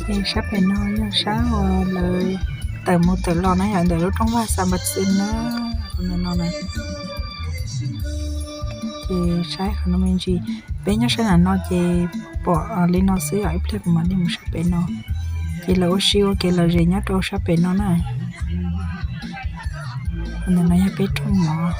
Ces sab pem no yog sab uas lawv tawm mus tawm los na, yog ntawm lub rooj vag Xas Npas Xwm na, qhov ntawm no na. Ces saib qhov no me ntsis, peb nyob sab nram no ces pom li no xwb, yog ib pliag kuv mam li mus sab pem no. Ces lawv ua si ua kev lom zem nyob rau sab pem no na. Ntawm no yog peb rooj mov.